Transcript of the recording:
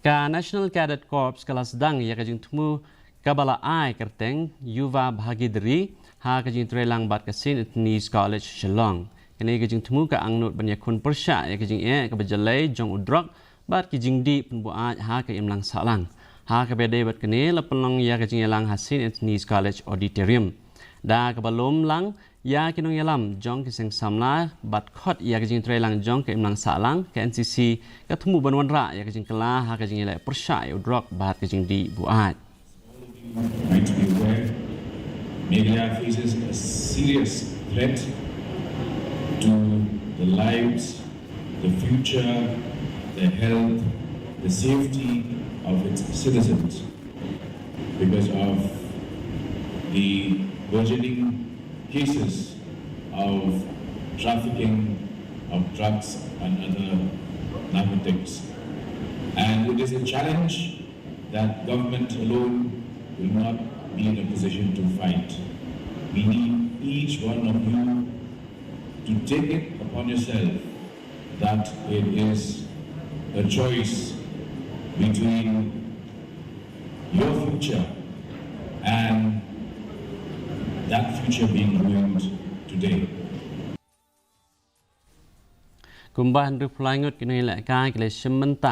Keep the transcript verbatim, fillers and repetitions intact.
Ka National Cadet Corps ka la sdang ïa ka jingthmu kaba la ai kyrteng Yuva Bhagidari ha ka jingtrei lang bad ka Saint Anthony's College Shillong. Kane ka jingthmu ka angnud ban ïakhun pyrshah ïa ka jingeh kaba jlei jong u drok bad ki jingdih pynbuaid ha ka imlang sahlang. Ha kaba ïadei bad kane la pynlong ïa ka jingïalang ha Saint Anthony's College Auditorium. Da kaba lum lang ïa ki nongïalam jong ki seng samla bad khot ïa ka jingtrei lang jong ka imlang sahlang, ka N C C ka thmu ban wanrah ïa ka jingkylla ha ka jingïaleh pyrshah ïa u drok bad ka jingdih buaid. Might be aware, Meghalaya faces a serious threat to the lives, the future, the health, the safety of its citizens because of the burgeoning cases of trafficking of drugs and other narcotics. And it is a challenge that government alone will not be in a position to fight. We need each one of you to take it upon yourself that it is a choice between your future and that future being ruined today. Kumba hynriew phew lai ngut ki nongïalehkai ki la shim bynta